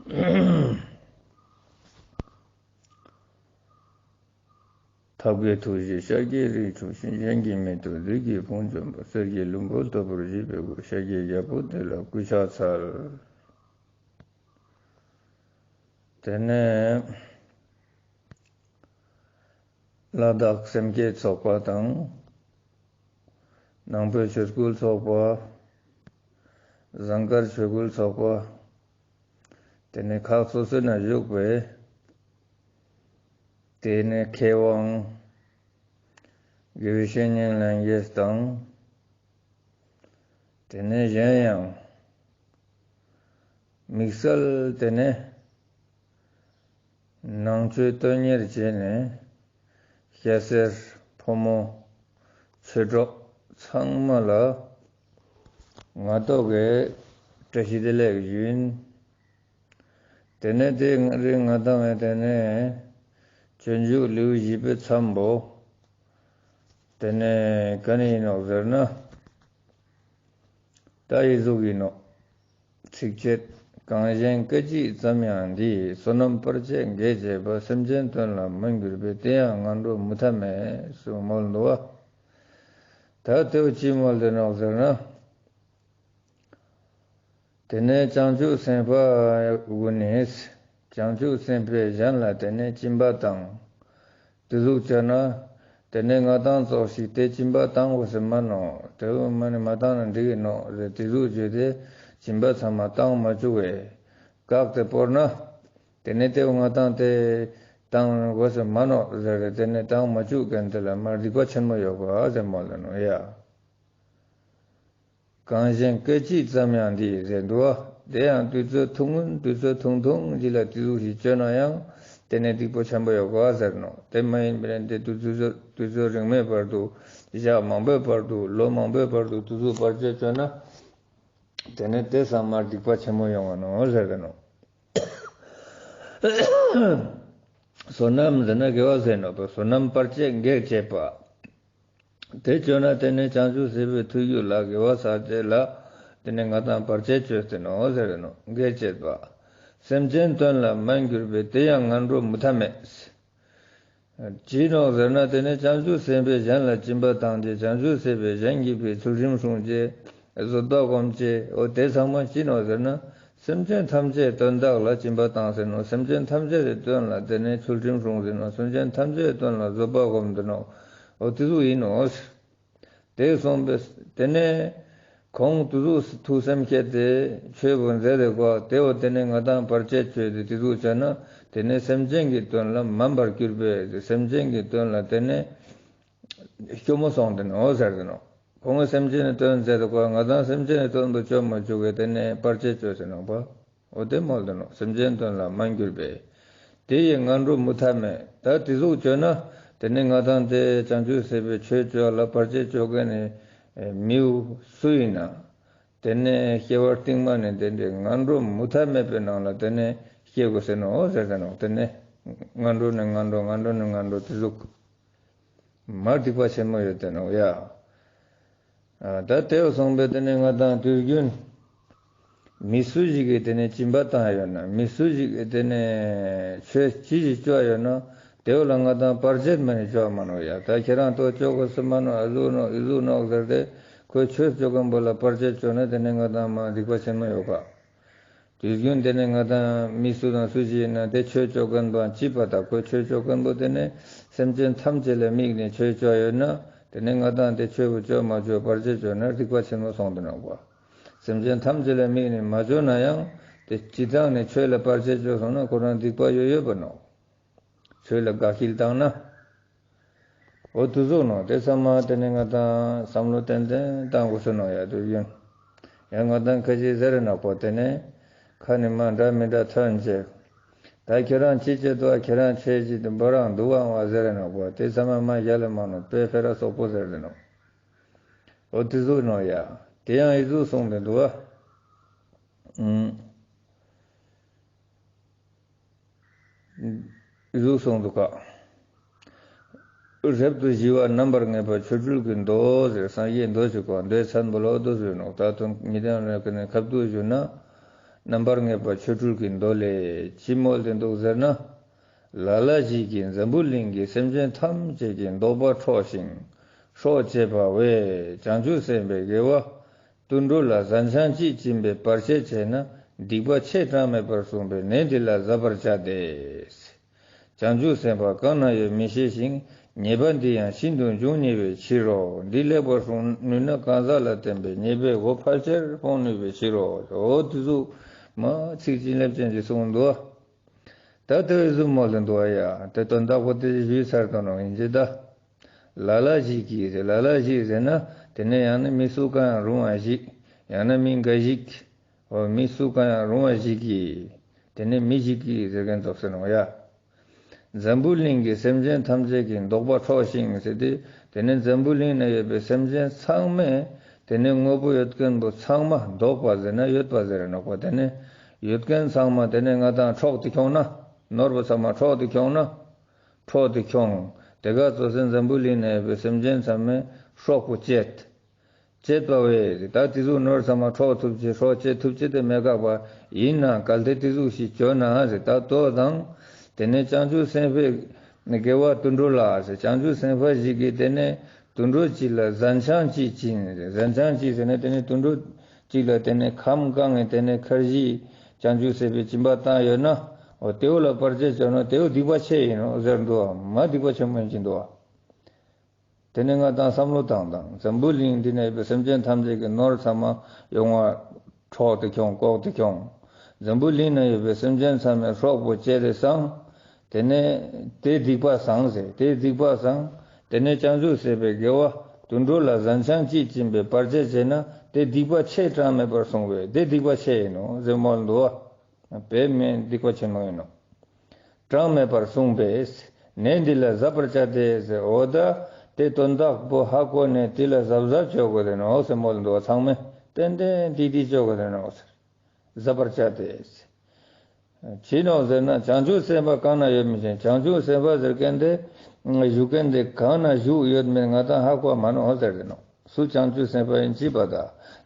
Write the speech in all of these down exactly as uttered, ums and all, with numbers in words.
ཐབས་མཁས་ཐུགས་རྗེ་ཤཱཀྱའི་རིགས་དྲུག་ཤིང་། གཞན་གྱིས་མི་ཐུབ་བདུད་ཀྱི་དཔུང་འཇོམས་པ། གསེར་གྱི་ལྷུན་པོ་ལྟ་བུར་བརྗིད་པའི་སྐུ། ཤཱཀྱའི་རྒྱལ་པོ་དེ་ལ་གུས་ཕྱག་འཚལ། དེ་ནས་ལ་དྭགས་སེམས་བསྐྱེད་ཚོགས་པ་དང་། ནང་པའི་ཆོས་སྐུལ་ཚོགས་པ། ཟངས་དཀར་ཆོས་སྐུལ་ཚོགས་པ། དེ་ནས་ཁག་སོ་སོ་ན་བཞུགས་པའི། དེ་ནས་མཁས་དབང་དགེ་བའི་བཤེས་གཉེན་ལྷན་རྒྱས་དང་། དེ་ནས་གཞན་ཡང་། དམིགས་བསལ་དེ་ནས་ནང་ཆོས་དོན་གཉེར་བྱས་ནས་སྐྱ་སེར་ཕོ་མོ་ཆོས་གྲོགས་ཚང་མ་ལ་ང་ཏོག་གི་བཀྲ་ཤིས་བདེ་ལེགས་ཞུ་ཡིན། དེ་ནས་དེ་རིང་ང་ཏང་ངི་དེ་ནས་སྤྱོད་འཇུག་ལེའུ་བཞི་པའི་མཚམས་པོ། དེ་ནས་ག་ནས་ཡིན་ནོག་ཟེར་ན། ད་འི་ཟུག་ཡིན་ནོག། ཚིགས་བཅད། གང་གཞན་སྐད་ཅིག་ཙམ་ཡང་འདི། བསོད་ནམས་བར་ཆད་འགེགས་བྱེད་པ། སེམས་ཅན་དོན་ལ་མ་གྱུར་པའི། དེ་ཡང་ངན་འགྲོ་མུ་མཐའ་མེད། གསུངས་མོལ་འདུག་པ། ད་དེ་བོ་ཅི་མོལ་ཏེ་ནོག་ཟེར་ན། དེ་ནས་བྱང་ཆུབ་སེམས་དཔའ་ཀུན་ནས་བྱང་ཆུབ་སེམས་དཔའི་གཞན་ལ་དེ་ནས་སྦྱིན་པ་བཏང་། དེ་ཟུག་བྱས་ན་དེ་ནས་ང་ཏང་ཙོགས་ཤིག་དེ་སྦྱིན་པ་བཏང་དགོས་ཟེར་མ་ནོག། དེ་བོ་མ་ནི་མ་བཏང་ན་འགྲིག་གི་ནོག་ཟེར། དེ་ཟུག་བརྗོད་དེ་སྦྱིན་པ་ཚང་མ་བཏང་མ་བཅུག་པས། བཀག་སྟེ་བོར་ན་དེ་ནས་དེ་བོ་ང་ཏང་དེ་བཏང་དགོས་ཟེར་མ་ནོག་ཟེར། དེ་ནས་བཏང་མ་བཅུག་མཁན་དེ་ལ་མ་སྡིག་པ་ཆེན་མོ་ཡོད་པ་ཟེར་མོལ་ཏེ་ནོག་ཡ། གང་གཞན་སྐད་ཅིག་ཙམ་ཡང་འདི་ཟེར་འདུག་པ། དེ་ཡང་དུས་ཚོད་ཐུང་ངུན་དུས་ཚོད་ཐུང་ཐུང་ཅིག་ལ་དེ་ཟུག་ཞིག་བཅོས་ན་ཡང་དེ་ནས་སྡིག་པ་ཆེན་པོ་ཡོད་ག་ཟེར་ནོག། དེ་མ་ཡིན་པ་ན་དེ་དུས་ཚོད་དུས་ཚོད་རིང་མོའི་བར་དུ་ཞག་མང་པོའི་བར་དུ་ལོ་མང་པོའི་བར་དུ་དེ་ཟུག་བར་ཆད་བཅོས་ན་དེ་ནས་དེ་ཚང་མ་སྡིག་པ་ཆེན་མོ་ཡོང་ང་ནོག་ཟེར་གི་ནོག། བསོད་ནམས་ཟེར་ན་དགེ་བ་ཟེར་ནོག་པ། བསོད་ནམས་བར་ཆད་འགེགས་བྱེད་པ། དེ་བཅོས་ན་དེ་ནས་བྱང་ཆུབ་སེམས་དཔའི་ཐུགས་རྒྱུད་ལ་དགེ་བ་བསགས་ཏེ་ལ་དེ་ནས་ང་ཏང་བར་ཆད་བཅོས་ཏེ་ནོག་ཟེར་གི་ནོག། འགེགས་བྱེད་པ། སེམས་ཅན་དོན་ལ་མ་གྱུར་པའི། དེ་ཡང་ངན་འགྲོ་མུ་མཐའ་མེད། ཅི་ནོག་ཟེར་ན་དེ་ནས་བྱང་ཆུབ་སེམས་དཔའི་གཞན་ལ་སྦྱིན་པ་བཏང་སྟེ་བྱང་ཆུབ་སེམས་དཔའི་གཞན་གྱི་ཕིའ་ཚུལ་ཁྲིམས་སྲུང་སྟེ་བཟོད་པ་སྒོམ་སྟེ་འོ་དེ་ཚང་མ་ཅི་ནོག་ཟེར་ན། སེམས་ཅན་ཐམས་ཅད་དོན་དག་ལ་སྦྱིན་པ་བཏང་ཟེར་ནོག། སེམས་ཅན་ཐམས་ཅད་དོན་ལ་དེ་ནས་ཚུལ་ཁྲིམས་སྲུང་ཟེར་ནོག། སེམས་ཅན་ཐམས་ཅད་དོན་ལ་བཟོད་པ་སྒོམ་ཟེར་ནོག། འོ་དེ་ཟུག་ཡིན་ནོག། དེ་སོང་པས་དེ་ནས་ཁོང་དེ་ཟུག་ཐུགས་སེམས་བསྐྱེད་དེ་ཆོས་པོ་མཛད་དེ་གོ། དེ་བོ་དེ་ནས་ང་ཏང་བར་ཆད་བཅོས་ཏེ་དེ་ཟུག་བྱས་ན་དེ་ནས་སེམས་ཅན་གྱི་དོན་ལ་མ་འབར་གྱུར་པས། སེམས་ཅན་གྱི་དོན་ལ་དེ་ནས་སྐྱོ་མོ་སོང་སྟེ་ནོག་ཟེར་ཏེ་ནོག། ཁོང་གི་སེམས་ཅན་ནི་དོན་མཛད་དེ་གོ། ང་ཏང་སེམས་ཅན་ནི་དོན་པོ་བཅོ་མ་བཅུག་གི་དེ་ནས་བར་ཆད་བཅོས་ཏེ་ནོག་པ། འོ་དེ་མོལ་ཏེ་ནོག། སེམས་ཅན་དོན་ལ་མ་གྱུར་པས། དེ་ཡི་ངན་འགྲོ་མུ་མཐའ་མེད། ད་དེ་ཟུག་བཅོས་ན་དེ་ནས་ང་ཏང་དེ་བྱང་ཆུབ་སེམས་དཔའི་ཆོས་བཅོ་ལ་བར་ཆད་བཅོ་མཁན་ནི་མི་བོ་སུ་ཡིན་ན། དེ་ནས་སྐྱེ་བ་རྟིང་མ་ནས་དེ་འདྲའི་ངན་འགྲོ་མུ་མཐའ་མེད་པའི་ནང་ལ་དེ་ནས་སྐྱེ་དགོས་ཟེར་ནོག་ཟེར་ཏེ་ནོག། དེ་ནས་ངན་འགྲོ་ནས་ངན་འགྲོ་ངན་འགྲོ་ནས་ངན་འགྲོ་དེ་ཟུག་མ་སྡིག་པ་ཆེན་མོ་ཡོད་དེ་ནོག་ཡ། ཨ་ད་དེ་བོ་སོང་པས་དེ་ནས་ང་ཏང་དུས་རྒྱུན་མི་སུ་ཞིག་གིས་དེ་ནས་སྦྱིན་པ་བཏང་ཡོད་ན། མི་སུ་ཞིག་གིས་དེ་ནས་ཆོས་ཅི་ཞིག་བཅོ་ཡོད་ན། དེ་བོ་ལ་ང་ཏང་བར་ཆད་མ་ནི་བཅོ་མ་ནོག་ཡ། ད་ཁྱེད་རང་ཏོ་བཅོ་དགོས་ས་མ་ནོག། ཨ་ཟུག་ནོག་ཨི་ཟུག་ནོག་ཟེར་ཏེ་ཁོས་ཆོས་བཅོ་མཁན་པོ་ལ་བར་ཆད་བཅོས་ན་དེ་ནས་ང་ཏང་མ་སྡིག་པ་ཆེན་མོ་ཡོད་ག། དུས་རྒྱུན་དེ་ནས་ང་ཏང་མི་སུ་དང་སུ་ཞིག་ཡིན་ན་དེ་ཆོས་བཅོ་མཁན་པོའང་ཅི་པ་ད་ཁོས་ཆོས་བཅོ་མཁན་པོ་དེ་ནས་སེམས་ཅན་ཐམས་ཅད་ལ་དམིགས་ནས་ཆོས་བཅོ་ཡོད་ན། དེ་ནས་ང་ཏང་དེ་ཆོས་པོ་བཅོ་མ་བཅོ་བར་ཆད་བཅོས་ན་སྡིག་པ་ཆེན་མོ་སོང་སྟེ་ནོག་པ། སེམས་ཅན་ཐམས་ཅད་ལ་དམིགས་ནས་མ་བཅོས་ན་ཡང་དེ་སྤྱིར་བཏང་ནས་ཆོས་ལ་བར་ཆད་བཅོས་སོང་ན་ཁོ་རང་སྡིག་པ་ཡོད་ཡོད་པ་ནོག། ཆོས་ལ་དགའ་སྐྱིད་བཏང་ན། འོ་དེ་ཟུག་ནོག། དེ་ཚང་མ་དེ་ནས་ང་ཏང་བསམ་བློ་ཏན་ཏན་བཏང་དགོས་ས་ནོག་ཡ། དུས་རྒྱུན་ཡང་ང་ཏང་ཁ་ཅིག་ཟེར་ནོག་པ། དེ་ནས་ཁ་ནས་མ་འདྲ་མི་འདྲ་ཐོན་ཅེས། ད་ཁྱེད་རང་ཅི་བྱེད་དོ། ཁྱེད་རང་ཆོས་ཅི་དུ་འབོ་རང་འདུག་ཨང་བ་ཟེར་ནོག་པ། དེ་ཚང་མ་མ་ཡ་ལ་མ་ནོག། དཔེ་ཕེ་ར་སོག་པོ་ཟེར་ཏེ་ནོག། འོ་དེ་ཟུག་ནོག་ཡ། དེ་ཡང་ཨི་ཟུག་གསུངས་ཏེ་འདུག་པ། ཨུམ། ཨི་ཟུག་གསུངས་འདུག་ག། རབ་ཏུ་ཞི་བ་རྣམ་པར་ངེས་པ་ཆོ་འཕྲུལ་གྱི་མདོ་ཟེར། སངས་རྒྱས་མདོ་ཞིག་གོ། མདོའི་མཚན་པོ་ལ་འོ་དོ་ཟེར་ནོག། ད་དུང་ཉི་ལྡན་ར་ཀ་ནས་ཁ་བསྡུས་ཞུ་ན། རྣམ་པར་ངེས་པ་ཆོ་འཕྲུལ་གྱི་མདོ་ལས་ཅི་མོལ་ཏེ་འདུག་ཟེར་ན། ལ་ལ་ཞིག་གིས་འཛམ་བུ་གླིང་གི་སེམས་ཅན་ཐམས་ཅད་ཀྱི་བདོག་པ་འཕྲོག་ཅིང་སྲོག་བཅད་པ་བས། བྱང་ཆུབ་སེམས་དཔའི་དགེ་བ་དུད་འགྲོ་ལ་ཟན་ཆང་གཅིག་བྱིན་པའི་བར་ཆད་བྱས་ན་སྡིག་པ་ཆེས་གྲངས་མེད་པར་སོང་བས་ནད་འདི་ལ་གཟབ་པར་བྱ་སྟེ། བྱང་ཆུབ་སེམས་དཔའ་གང་ན་ཡོད་མི་ཤེས་ཤིང་། ཉེས་པ་འདི་ཡང་ཤིན་ཏུ་འབྱུང་ཉེ་བའི་ཕྱིར་རོ། འདི་ལེགས་པར་སྲུང་ནུས་ན་གང་ཟག་ལ་བརྟེན་པའི་ཉེས་པའི་སྒོ་ཕལ་ཆེར་སྤོང་ནུས་པའི་ཕྱིར་རོ། འོ་དེ་ཟུག་མ་ཚིག་བྱིན་རླབས་ཅན་གྱི་གསུང་འདུག་ཨ། ད་དེ་བས་ཟུག་མོལ་ཏེ་འདུག་ཨ་ཡ། དེ་དོན་དག་པོ་དེ་ཞུས་ཚར་དོ་ནོ་ཡིན་ཅི་ད། ལ་ལ་ཞིག་གིས་ཟེར། ལ་ལ་ཞིག་ཟེར་ན་དེ་ནས་ཡང་ན་མི་སུ་གང་ཡང་རུང་བ་ཞིག། ཡང་ན་མི་འགའ་ཞིག། འོ་མི་སུ་གང་ཡང་རུང་བ་ཞིག་གིས། དེ་ནས་མི་ཞིག་གིས་ཟེར་མཁན་ཙོགས་ཟེར་ནོ་ཡ། འཛམ་བུ་གླིང་གི་སེམས་ཅན་ཐམས་ཅད་ཀྱི་བདོག་པ་འཕྲོག་ཅིང་ཟེར་ཏེ། དེ་ནས་འཛམ་བུ་གླིང་ན་ཡོད་པའི་སེམས་ཅན་ཚང་མས། དེ་ནས་དངོས་པོ་ཡོད་མཁན་པོ་ཚང་མ་བདོག་པ་ཟེར་ན་ཡོད་པ་ཟེར་ནོག་པ། དེ་ནས་ཡོད་མཁན་ཚང་མ་དེ་ནས་ང་དང་འཕྲོག་སྟེ་ཁྱོང་ན། ནོར་བུ་ཚང་མ་འཕྲོག་སྟེ་ཁྱོང་ན། འཕྲོག་སྟེ་ཁྱོང་། དེ་ག་ཙོགས་སེ་འཛམ་བུ་གླིང་ན་ཡོད་པའི་སེམས་ཅན་ཚང་མས་སྲོག་པོ་བཅད། བཅད་པ་བས། ད་དེ་ཟུག་ནོར་ཚང་མ་འཕྲོག་ཐུབ་ཅེས་སྲོག་བཅད་ཐུབ་ཅེས་དེ་མེད་ཀག་པ། ཡིན་ན་གལ་ཏེ་དེ་ཟུག་ཞིག་བྱོས་ན་ཟེར། ད་ལྟོ་དང་། དེ་ནས་བྱང་ཆུབ་སེམས་དཔའི་དགེ་བ་དུད་འགྲོ་ལ་ཟེར། བྱང་ཆུབ་སེམས་དཔའ་ཞིག་གིས་དེ་ནས་དུད་འགྲོ་གཅིག་ལ་ཟན་ཆང་གཅིག་བྱིན། ཟན་ཆང་གཅིག་ཟེར་ན་དེ་ནས་དུད་འགྲོ་གཅིག་ལ་དེ་ནས་ཁམ་གང་ངི་དེ་ནས་ཁར་ཇི་བྱང་ཆུབ་སེམས་དཔའི་སྦྱིན་པ་བཏང་ཡོད་ན། འོ་དེའུ་ལ་བར་ཆད་བྱོས་ན་དེའུ་སྡིག་པ་ཆེ་ཡིན་ནོ་ཟེར་འདུག་ཨ། མ་སྡིག་པ་ཆེན་མོ་ཡིན་གྱི་འདུག་ཨ། དེ་ནས་ང་དང་བསམ་བློ་བཏང་དང་། འཛམ་བུ་གླིང་འདི་ན་ཡོད་པའི་སེམས་ཅན་ཐམས་ཅད་ཀྱི་ནོར་ཚང་མ་ཡོང་བ་འཕྲོག་སྟེ་ཁྱོང་། བཀོག་སྟེ་ཁྱོང་། འཛམ་བུ་གླིང་ན་ཡོད་པའི་སེམས་ཅན་ཚང་མའི་སྲོག་པོ་བཅད་དེ་སང་། དེ་ནས་དེ་སྡིག་པ་སང་ཟེར། དེ་སྡིག་པ་སང་། དེ་ནས་བྱང་ཆུབ་སེམས་དཔའི་དགེ་བ་དུད་འགྲོ་ལ་ཟན་ཆང་གཅིག་བྱིན་པའི་བར་ཆད་བྱས་ན་དེ་སྡིག་པ་ཆེས་གྲངས་མེད་པར་སོང་བས་དེ་སྡིག་པ་ཆེ་ཡིན་ནོ་ཟེར་མོལ་འདུག་ཨ། བས་མེད་སྡིག་པ་ཆེན་མོ་ཡིན་ནོ། གྲངས་མེད་པར་སོང་བས། ནད་འདི་ལ་གཟབ་པར་བྱ་སྟེ་ཟེར། འོ་ད་དེ་དོན་དག་པོ་ཧ་གོ་ནས་དེ་ལ་གཟབ་གཟབ་བྱོ་དགོས་ཏེ་ནོ་ཟེར་མོལ་འདུག་པ། ཚང་མས་ཏན་ཏན་ཏིག་ཏིག་བྱོ་དགོས་ཏེ་ནོ་ཟེར། གཟབ་པར་བྱ་སྟེ་ཟེར། ཅི་ནོ་ཟེར་ན་བྱང་ཆུབ་སེམས་དཔའ་གང་ན་ཡོད་མི་ཤེས། བྱང་ཆུབ་སེམས་དཔའ་ཟེར་མཁན་དེ་བཞུགས་མཁན་དེ་གང་ན་བཞུགས་ཡོད་མེད་ང་དང་ཧ་གོ་མ་ནོ་ཟེར་ཏེ་ནོ། སུ་བྱང་ཆུབ་སེམས་དཔའ་ཡིན་ཅི་པ་ད།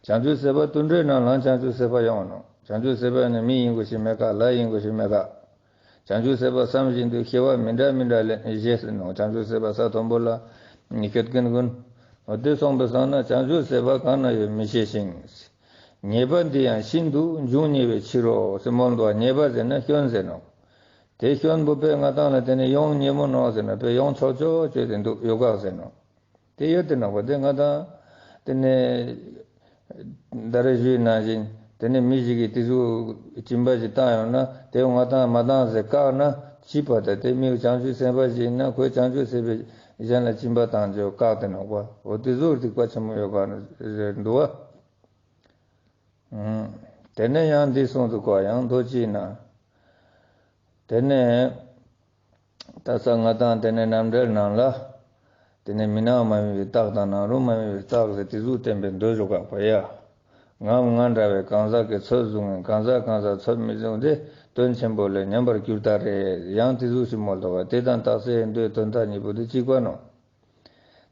བྱང་ཆུབ་སེམས་དཔའ་དུད་འགྲོའི་ནང་ལ་བྱང་ཆུབ་སེམས་དཔའ་ཡོང་ནོ། བྱང་ཆུབ་སེམས་དཔའ་ནི་མི་ཡིན་དགོས་ཤེས་མེད་ཀག། ལྷ་ཡིན་དགོས་ཤེས་མེད་ཀག། བྱང་ཆུབ་སེམས་དཔའ་བསམ་བཞིན་དུ་སྐྱེ་བ་མི་འདྲ་མི་འདྲ་ལེན་བཞེས་ཟེར་ནོ། བྱང་ཆུབ་སེམས་དཔའ་ས་མཐོན་པོ་ལ་སྐྱོད་མཁན་ཀུན། འོ་དེ་སོང་པ་སང་ན་བྱང་ཆུབ་སེམས་དཔའ་གང་ན་ཡོད་མི་ཤེས་ཤིང་། ཉེས་པ་འདི་ཡང་ཤིན་ཏུ་འབྱུང་ཉེ་བའི་ཕྱིར་རོ་ཟེར་མོལ་འདུག་པ། ཉེས་པ་ཟེར་ན་སྐྱོན་ཟེར་ནོ། དེ་སྐྱོན་པོ་དཔེ་ང་དང་ལ་དེ་ནས་ཡོང་ཉེ་མོ་ནོ་ཟེར་ན་དཔེ་ཡོང་ཆོག་ཆོག་བྱོས་ཏེ་འདུག་ཡོད་ཀག་ཟེར་ནོ། དེ་ཡོད་དེ་ནོ་པ། དེ་ང་དང་དེ་ནས་ད་རེས་ཞུས་ནང་བཞིན་དེ་ནས་མི་ཞིག་གིས་དེ་ཚོ་སྦྱིན་པ་ཞིག་བཏང་ཡོང་ན་དེ་ང་དང་མ་བཏང་ཟེར་བཀག་ན་ཅི་པ་ད། དེ་མི་བྱང་ཆུབ་སེམས་དཔའ་ཞིག་ཡིན་ན་ཁོས་བྱང་ཆུབ་སེམས་དཔའི་གཞན་ལ་སྦྱིན་པ་བཏང་ཆོག་བཀག་དེ་ནོ་པ། འོ་དེ་ཟུག་སྡིག་པ་ཆེན་མོ་ཡོད་ཀག་ཟེར་འདུག་པ། དེ་ནས་ཡང་འདི་གསུངས་འདུག་པ། ཡང་མདོ་ཅིག་ན། དེ་ནས་ད་ས་ང་དང་དེ་ནས་རྣམ་འགྲེལ་ནང་ལ། དེ་ནས་མི་སྣང་བ་མ་དམིགས་པའི་རྟགས་དང་ནང་རུང་མ་དམིགས་པའི་རྟགས་ཟེར་དེ་ཟུག་བསྟན་པའི་མདོ་ཞུ་ཀག་པ་ཡ། ངའམ་ང་འདྲ་བའི་གང་ཟག་གིས་ཚོད་བཟུང་ངེ་གང་ཟག་གང་ཟག་ཚོད་མི་བཟུང་སྟེ་དོན་ཆེན་པོ་ལས་ཉམས་པར་གྱུར་ཏ་རེ། ཡང་དེ་ཟུག་ཞིག་མོལ་འདུག་པ། དེ་དང་རྟགས་གསལ་མདོའི་དོན་དག་གཉིས་པོ་དེ་གཅིག་པ་ནོ།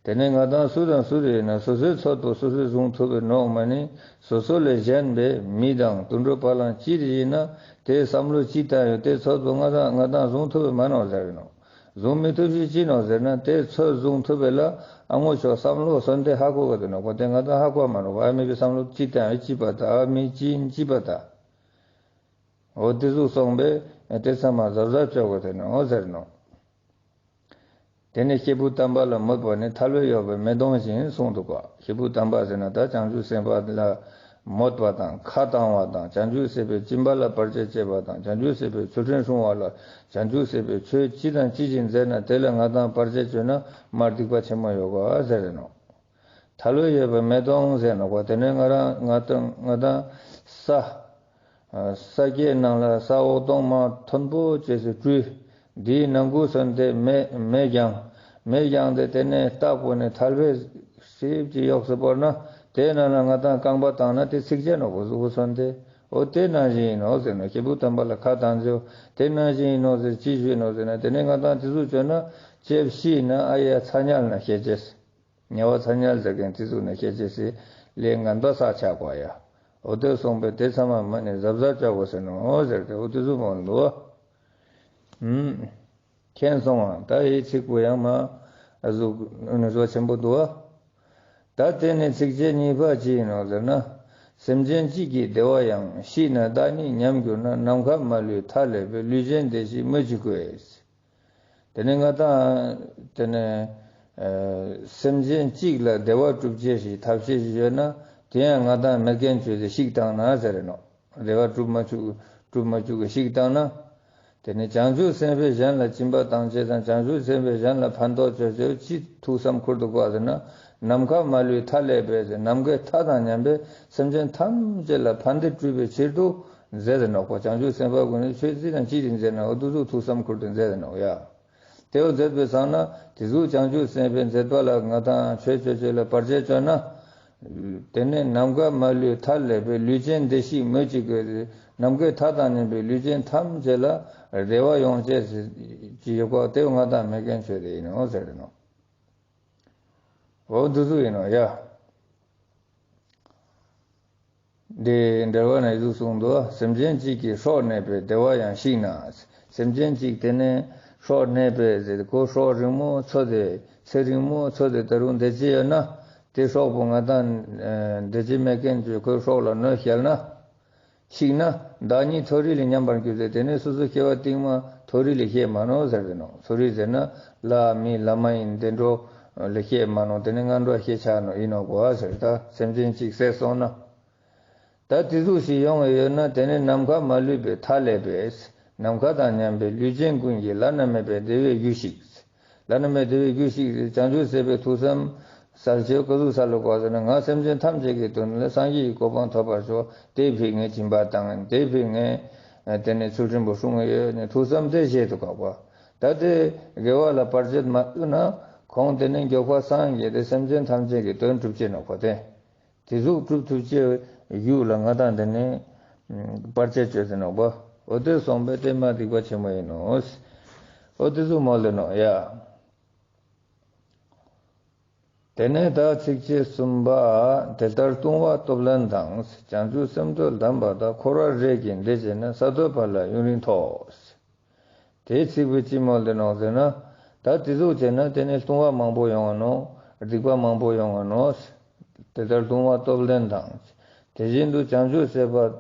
དེ་ནས་ང་དང་སུ་དང་སུ་རེ་ཡིན་ན་སོ་སོའི་ཚོད་པོ་སོ་སོས་བཟུང་ཐུབ་པའི་ནོག་མ་ནི་སོ་སོ་ལས་གཞན་པའི་མི་དང་དུད་འགྲོ་བ་ལང་ཅི་རེ་ཡིན་ན་དེའི་བསམ་བློ་ཅི་བཏང་ཡོད་དེ་ཚོད་པོ་ང་དང་ང་དང་བཟུང་ཐུབ་པའི་མ་ནོག་ཟེར་ནོ། བཟུང་མི་ཐུབ་ཤེས་ཅི་ནོག་ཟེར་ན་དེ་ཚོད་བཟུང་ཐུབ་པའི་ལ་ཨ་ངོ་ཆོག་བསམ་བློ་སོན་དེ་ཧ་གོ་ག་དེ་ནོག་པ། དེ་ང་དང་ཧ་གོ་མ་ནོག་པ། ཨ་མི་པའི་བསམ་བློ་ཅི་བཏང་ཡོད་ཅི་པ་ད། ཨ་མི་ཅི་ཡིན་ཅི་པ་ད། འོ་དེ་ཟུག་སོང་པས་དེ་ཚང་མ་གཟབ་གཟབ་བྱོ་དགོས་དེ་ནོ་ཟེར་ནོ། དེ་ནས་སྐྱེས་བུ་དམ་པ་ལ་མོས་པ་ནི་ཐལ་བས་གཡོགས་པའི་མེ་དོང་བཞིན་གསུངས་འདུག་པ། སྐྱེས་བུ་དམ་པ་ཟེར་ན་ད་བྱང་ཆུབ་སེམས་དཔའ་ལ་མོས་པ་དང་ཁ་བཏང་བ་དང་བྱང་ཆུབ་སེམས་དཔའི་སྦྱིན་པ་ལ་བར་ཆད་བཅད་པ་དང་བྱང་ཆུབ་སེམས་དཔའི་ཆོས་ཁྲིམས་སྲུང་བ་ལ་བྱང་ཆུབ་སེམས་དཔའི་ཆོས་ཅི་དང་ཅི་ཞིག་མཛད་ན་དེ་ལ་ང་དང་བར་ཆད་བཅོས་ན་མར་སྡིག་པ་ཆེན་མོ་ཡོད་ག་ཟེར་ནོ། ཐལ་བས་གཡོགས་པའི་མེ་དོང་ཟེར་ནོ་གོ། དེ་ནས་ང་རང་ང་དང་ང་དང་ས་ས་སྐྱའི་ནང་ལ་ས་འོག་དོང་མ་མཐོན་པོ་བྱས་སུ་བྲུས། འདིའི་ནང་ཁུ་སོན་ཏེ་མེ་མེ་རྒྱང་། མེ་རྒྱང་སྟེ་དེ་ནས་སྟག་པོ་ནས་ཐལ་བས་སིབ་ཅིག་གཡོགས་སུ་བོར་ན་དེའི་ནང་ལ་ང་དང་རྐང་པ་བཏང་ན་དེ་ཚིག་ཅན་ནོ་གོ་གཟུགས་པོ་སོན་ཏེ། འོ་དེ་ནང་བཞིན་ཡིན་ནོ་ཟེར་ནོ། སྐྱེས་བུ་དམ་པ་ལ་ཁ་བཏང་ཚེ་དེ་ནང་བཞིན་ཡིན་ནོ་ཟེར་ཅི་ཞུས་ནོ་ཟེར་ན་དེ་ནས་ང་དང་དེ་ཟུག་བཅོས་ན་ལྕེབ་ཤི་ན་ཨ་ཡ་ཚ་ཉལ་ན་ཤེས་ཅེས། ཉལ་བ་ཚ་ཉལ་ཟེར་མཁན་དེ་ཟུག་ན་ཤེས་ཅེས་སི་ལས་ངན་པ་བསགས་ཆ་གོ་ཡ། འོ་དེ་སོང་པས་དེ་ཚང་མ་མ་ནི་གཟབ་གཟབ་བྱ་དགོས་ཟེར་ནོག་ཟེར་ཏེ་འོ་དེ་ཟུག་མ་འདུག་ཨ། ཧུམ། མཁྱེན་སོང་ང་། ད་འི་ཚིག་པོ་ཡང་མ་ཨ་ཟུག་ནི་བཟོ་ཆེན་པོ་འདུག་ཨ། ད་དེ་ནས་ཚིགས་བཅད་གཉིས་པ་ཅི་ཡིན་ནོག་ཟེར་ན། སེམས་ཅན་གཅིག་གི་བདེ་བ་ཡང་། ཤིག་ན་བདག་ཉིད་ཉམས་གྱུར་ན། ནམ་མཁའ་མ་ལུས་མཐའ་ཀླས་པའི། ལུས་ཅན་བདེ་ཞིག་སྨོས་ཅི་དགོས། དེ་ནས་ང་དང་དེ་ནས་ཨ་སེམས་ཅན་གཅིག་ལ་བདེ་བ་སྒྲུབ་བྱེད་ཞིག་ཐབས་ཤེས་ཤིག་ཡོད་ན་དེ་ཡང་ང་དང་མེད་མཁན་བྱོས་ཏེ་ཤིག་བཏང་ན་ཟེར་རེ་ནོག། བདེ་བ་སྒྲུབ་མ་བཅུག་སྒྲུབ་མ་བཅུག་གི་ཤིག་བཏང་ན། དེ་ནས་བྱང་ཆུབ་སེམས་དཔས་གཞན་ལ་སྦྱིན་པ་བཏང་བྱེད་དང་བྱང་ཆུབ་སེམས་དཔས་གཞན་ལ་ཕན་ཐོགས་བྱེད་ཅེས་ཅི་ཐུགས་བསམ་ཁུར་དུ་བཀོད་ཟེར་ན། ནམ་མཁའ་མ་ལུས་མཐའ་ཀླས་པའི་ཟེར། ནམ་མཁའི་མཐའ་དང་མཉམ་པའི་སེམས་ཅན་ཐམས་ཅད་ལ་ཕན་བདེ་སྒྲུབ་པའི་ཕྱིར་དུ་མཛད་ཟེར་ནོག་པ། བྱང་ཆུབ་སེམས་དཔའ་ཀུན་ནི་ཆོས་ཅི་དང་ཅི་དེ་མཛད་ན་འོ་དེ་ཟུག་ཐུགས་བསམ་ཁུར་དུ་མཛད་ཟེར་ནོག་ཡ། དེ་འོ་མཛད་པའི་སང་ན་དེ་ཟུག་བྱང་ཆུབ་སེམས་དཔའི་མཛད་པ་ལ་ང་དང་ཆོས་ཅོ་ཅེས་ལ་བར་ཆད་བཅོ་ན། དེ་ནས་ནམ་མཁའ་མ་ལུས་མཐའ་ཀླས་པའི། ལུས་ཅན་བདེ་ཞིག་སྨོས་ཅི་དགོས། ནམ་མཁའི་མཐའ་དང་མཉམ་པའི་ལུས་ཅན་ཐམས་ཅད་ལ་བདེ་བ་ཡོང་ཅེས་ཅི་ཡོད་པ་དེ་ང་དང་མེད་མཁན་ཆོས་དེ་ཡིན་ནོག་ཟེར་ཏེ་ནོག། འོ་དེ་ཟུག་ཡིན་ནོག་ཡ། འདི་འགྲེལ་བ་ནས་འི་ཟུག་གསུངས་འདུག། སེམས་ཅན་གཅིག་གི་སྲོག་གནས་པའི་བདེ་བ་ཡང་ཤིག་ན། སེམས་ཅན་གཅིག་དེ་ནས་སྲོག་གནས་པའི་ཟེར་ཁོ་སྲོག་རིང་མོ་འཚོ་སྟེ་ཚེ་རིང་མོ་འཚོ་སྟེ་ད་རུང་བདེ་སྐྱིད་ཡོད་ན་དེ་སྲོག་པོ་ང་དང་བདེ་སྐྱིད་མེད་མཁན་ཅོས་ཁོའི་སྲོག་ལ་གནོད་བསྐྱལ་ན། ཤིག་ན་བདག་ཉིད་མཐོ་རིས་ལས་ཉམས་པར་འགྱུར་ཏེ། དེ་ནས་སོ་སོ་སྐྱེ་བ་རྟིང་མ་མཐོ་རིས་ལ་སྐྱེ་མ་ནོག་ཟེར་ཏེ་ནོག། མཐོ་རིས་ཟེར་ན་ལྷ་མི་ལྷ་མ་ཡིན་བདེ་འགྲོ་ལ་སྐྱེ་མ་ནོག། དེ་ནས་ངན་འགྲོ་སྐྱེ་ཆ་ནོག་ཡིན་ནོག་གོ་ཟེར། ད་སེམས་ཅན་གཅིག་བསད་སོང་ན། ད་དེ་ཟུག་ཞིག་ཡོང་བའི་ཡོད་ན་དེ་ནས་ནམ་མཁའ་མ་ལུས་པའི་མཐའ་ཀླས་པའི། ནམ་མཁའ་དང་མཉམ་པའི་ལུས་ཅན་ཀུན་གྱི་བླ་ན་མེད་པའི་བདེ་བའི་རྒྱུ་ཞིག། བླ་ན་མེད་བདེ་བའི་རྒྱུ་ཞིག་བྱང་ཆུབ་སེམས་དཔའི་ཐུགས་བསམ་གསལ་བྱེད་ཀ་ཟུག་གསལ་ལོ་གོ་ཟེར་ན། ང་སེམས་ཅན་ཐམས་ཅད་ཀྱི་དོན་ལ་སངས་རྒྱས་ཀྱི་གོ་འཕང་ཐོབ་པར་ཤོག། དེ་ཕི་ངས་སྦྱིན་པ་བཏང་། དེ་ཕི་ངས་དེ་ནས་ཚུལ་ཁྲིམས་པོ་སྲུང་ཡོད་ནས་ཐུགས་བསམ་དེ་བཞེས་དུ་བཀག་པ། ད་དེ་དགེ་བ་ལ་བར་ཆད་མ་བཅུག་ན་ཁོང་དེ་ནས་མགྱོགས་པ་སངས་རྒྱས་ཏེ་སེམས་ཅན་ཐམས་ཅད་ཀྱི་དོན་གྲུབ་ཅེས་ནོག་པ་དེ། དེ་ཟུག་གྲུབ་ཐུབ་ཅེས་ཡུལ་ལ་ང་དང་དེ་ནས་བར་ཆད་བཅོས་ཟེར་ནོག་པ། འོ་དེ་སོང་པས་དེ་མ་སྡིག་པ་ཆེན་མོ་ཡིན་ནོག། འོ་དེ་ཟུག་མོལ་ལེ་ནོག་ཡ། དེ་ནས་ད་ཚིགས་བཅད་གསུམ་པ། དེ་ལྟར་ལྟུང་བ་སྟོབས་ལྡན་དང་། བྱང་ཆུབ་སེམས་སྟོབས་ལྡན་པ་དག། འཁོར་བར་རེས་ཀྱིས་འདྲེ་བྱེད་ན། ས་ཐོབ་པ་ལ་ཡུན་རིང་ཐོགས། དེའི་ཚིག་པོ་ཅི་མོལ་ཏེ་ནོག་ཟེར་ན། ད་དེ་ཟུག་བྱས་ན་དེ་ནས་ལྟུང་བ་མང་པོ་ཡོང་ང་ནོག། སྡིག་པ་མང་པོ་ཡོང་ང་ནོག། དེ་ལྟར་ལྟུང་བ་སྟོབས་ལྡན་དང་། དེ་བཞིན་དུ་བྱང་ཆུབ་སེམས་དཔའ།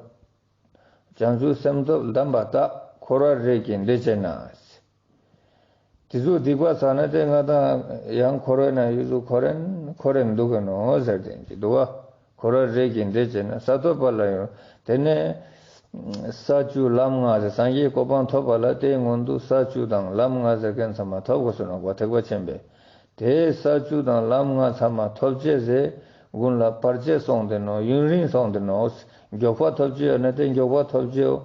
བྱང་ཆུབ་སེམས་སྟོབས་ལྡན་པ་དག། འཁོར་བར་རེས་ཀྱིས་འདྲེ་བྱེད་ན། དེ་ཟུག་སྡིག་པ་བསགས་ན་དེ་ང་དང་ཡང་འཁོར་བའི་ནང་ཡུལ་དུ་འཁོར་རེན་འཁོར་རེན་འདུག་གི་ནོག་ཟེར་ཏེ་འདུག་པ། འཁོར་བར་རེས་ཀྱིས་འདྲེ་བྱེད་ན། ས་ཐོབ་པ་ལ་ཡང་དེ་ནས་ས་བཅུ་ལམ་ལྔ་ཟེར་སངས་རྒྱས་གོ་འཕང་ཐོབ་པ་ལ་དེའི་སྔོན་དུ་ས་བཅུ་དང་ལམ་ལྔ་ཟེར་མཁན་ཚང་མ་ཐོབ་དགོས་ཟེར་ནོག་པ་ཐེག་པ་ཆེན་པོའི། དེ་ས་བཅུ་དང་ལམ་ལྔ་ཚང་མ་ཐོབ་ཅེས་ཟེར་ཀུན་ལ་བར་ཆད་སོང་སྟེ་ནོག། ཡུན་རིང་སོང་སྟེ་ནོག། མགྱོགས་པ་ཐོབ་ཅེས་ཡོད་ན་དེ་མགྱོགས་པ་ཐོབ་ཅེས་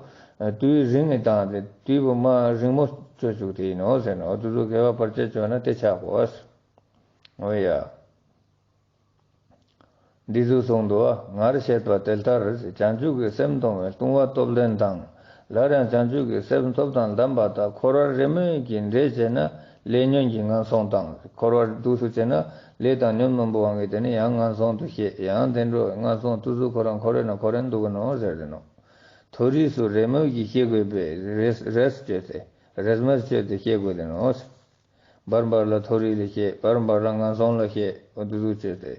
དུས་རིང་ངི་བཏང་སྟེ་དུས་པོ་མ་རིང་མོ་བཅོ་བཅུག་དེ་ཡིན་ནོག་ཟེར་ནོག། དེ་ཚོ་དགེ་བ་བར་ཆད་བཅོས་ན་དེ་ཆག་གོ། འོ་ཡ། འདི་ཟུག་གསུངས་འདུག། སྔར་བཤད་པ་དེ་ལྟར་བྱང་ཆུབ་ཀྱི་སེམས་གཏོང་བའི་ལྟུང་བ་སྟོབས་ལྡན་དང་། སླར་ཡང་བྱང་ཆུབ་ཀྱི་སེམས་སྟོབས་དང་ལྡན་པ་དག་འཁོར་བར་རེས་མོས་ཀྱིས་འདྲེ་བྱེད་ན་ལས་ཉོན་གྱིས་ངན་སོང་དང་། འཁོར་བར་འདུག་སུ་བྱེད་ན་ལས་དང་ཉོན་མོངས་པའི་དབང་གིས་དེ་ནི་ཡང་ངན་སོང་དུ་སྐྱེ་ཡང་བདེ་འགྲོ་ངན་སོང་དུ་ཟུག་ཁོ་རང་འཁོར་བའི་ནང་འཁོར་རེན་འདུག་གི་ནོག་ཟེར་ཏེ་ནོག། མཐོ་རིས་སུ་རེས་མོས་ཀྱིས་སྐྱེ་དགོས་པས་རེས་རེས་བཅོས་ཏེ་རེས་མོས་བཅོས་ཏེ་སྐྱེ་དགོས་ཏེ་ནོག། བར་བར་ལ་མཐོ་རིས་ལ་སྐྱེ་བར་བར་ལ་ངན་སོང་ལ་སྐྱེ་འོ་དེ་ཟུག་བཅོས་ཏེ།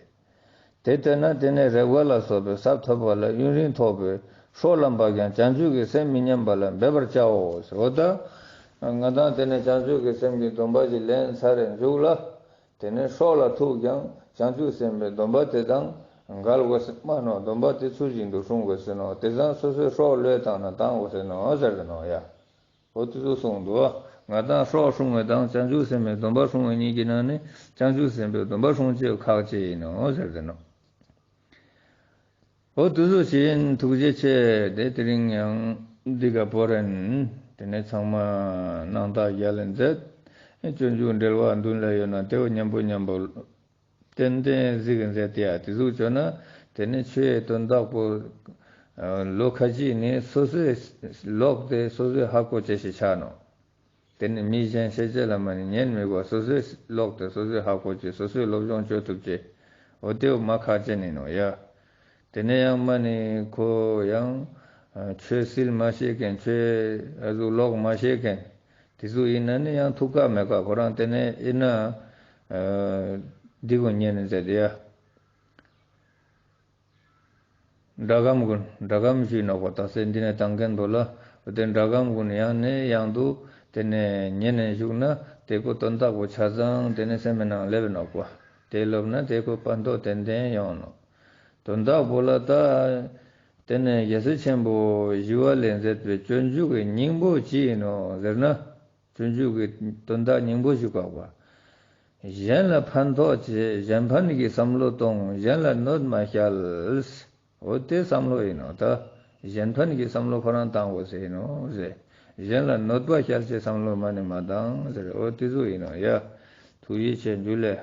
དེ་ལྟར་ན་དེ་ནས་རེག་པ་ལ་སོགས་པའི་ས་ཐོབ་པ་ལ་ཡུན་རིང་ཐོགས་པའི་སྲོག་ལམ་པ་ཀྱང་བྱང་ཆུབ་ཀྱི་སེམས་མི་ཉམས་པ་ལ་འབད་པར་བྱའོ་ཟེར། འོ་ད་ང་དང་དེ་ནས་བྱང་ཆུབ་ཀྱི་སེམས་ཀྱི་སྡོམ་པ་ཞིག་ལེན་ཚར་རེ་མཇུག་ལ་དེ་ནས་སྲོག་ལ་ཐུག་ཀྱང་བྱང་ཆུབ་སེམས་དཔའི་སྡོམ་པ་དེ་དང་འགལ་དགོས་ཟེར་མ་ནོག། སྡོམ་པ་དེ་ཚུལ་བཞིན་དུ་སྲུང་དགོས་ཟེར་ནོག། དེ་ཙང་སོ་སོའི་སྲོག་བློས་བཏང་ན་བཏང་དགོས་ཟེར་ནོག་ཟེར་ཏེ་ནོག་ཡ། འོ་དེ་ཚོ་གསུངས་འདུག། ང་དང་སྲོག་སྲུང་བ་དང་བྱང་ཆུབ་སེམས་དཔའི་སྡོམ་པ་སྲུང་བ་གཉིས་ཀྱི་ནང་ནས་བྱང་ཆུབ་སེམས་དཔའི་སྡོམ་པ་སྲུང་ཅེས་ཁག་ཆེ་ཡིན་ནོག་ཟེར་ཏེ་ནོག། འོ་དེ་ཚོ་ཞིག་ཡིན། ཐུགས་རྗེ་ཆེ། དེ་དེ་རིང་ཡང་འདི་ག་བོ་རེན། དེ་ནས་ཚང་མ་སྣང་དག་རྒྱལ་ལ་མཛད། སྤྱོད་འཇུག་འགྲེལ་བ་མདུན་ལ་ཡོད་ན་དེ་བོ་མཉམ་པོ་མཉམ་པོ། ཏན་ཏན་གཟིགས་མཛད་དེ་ཡ་དེ་ཟུག་བྱོས་ན་དེ་ནི་ཆོས་དོན་དག་པོ་ལོ་ཁ་ཅིག་ནི་སོ་སོས་ཀློག་སྟེ་སོ་སོས་ཧ་གོ་ཅེས་ཤིག་ཆགས་ནོག། དེ་ནི་མི་གཞན་ཤེས་ཅེས་ལ་མ་ནི་ཉན་མི་དགོས། སོ་སོས་ཀློག་སྟེ་སོ་སོས་ཧ་གོ་ཅེས་སོ་སོས་སློབ་སྦྱོང་བྱོས་ཐུབ་ཅེས་འོ་དེ་བོ་མ་ཁག་ཅན་ཡིན་ནོག་ཡ། དེ་ནས་ཡང་མ་ནི་ཁོ་ཡང་ཆོས་སིལ་མ་ཤེས་མཁན། ཆོས་ཨ་ཟུག་ལོག་མ་ཤེས་མཁན། དེ་ཟུག་ཡིན་ན་ནི་ཡང་ཐུགས་ཁག་མེད་ཀ། ཁོ་རང་དེ་ནས་ཡིན་ན་འདི་གུན་ཉན་ནས་ཟེར་དེ་ཡ། སྒྲ་སྒམ་གུན། སྒྲ་སྒམ་ཞུས་ནོག་པ། ད་སེ་འདི་ནས་བཏང་མཁན་པོ་ལ། དེ་སྒྲ་སྒམ་གུན་ཡང་ནས་ཡང་དུ་དེ་ནས་ཉན་ནས་བཞུགས་ན་དེ་ཁོ་དོན་དག་པོ་ཆ་ཚང་དེ་ནས་སེམས་ནང་སླེབས་ནོག་པ། དེ་སླེབས་ན་དེ་ཁོ་ཕན་ཐོགས་ཏན་ཏན་ཡོང་ནོག། དོན་དག་པོ་ལ་ད་དེ་ནས་རྒྱལ་སྲས་ཆེན་པོ་ཞི་བ་ལྷས་མཛད་པའི་སྤྱོད་འཇུག་གི་སྙིང་པོ་ཅི་ཡིན་ནོག་ཟེར་ན། སྤྱོད་འཇུག་གི་དོན་དག་སྙིང་པོ་ཞིག་བཀག་པ། གཞན་ལ་ཕན་ཐོགས་བྱེད། གཞན་ཕན་གྱི་བསམ་བློ་གཏོང་། གཞན་ལ་གནོད་མ་བསྐྱལ། འོ་དེ་བསམ་བློ་ཡིན་ནོག། ད་གཞན་ཕན་གྱི་བསམ་བློ་ཁོ་རང་བཏང་དགོས་ཟེར་ཡིན་ནོག་ཟེར། གཞན་ལ་གནོད་པ་བསྐྱལ་ཅེས་བསམ་བློ་མ་ནི་མ་བཏང་ཟེར། འོ་དེ་ཟུག་ཡིན་ནོག་ཡ། ཐུགས་རྗེ་ཆེ། འཇུ་ལེ།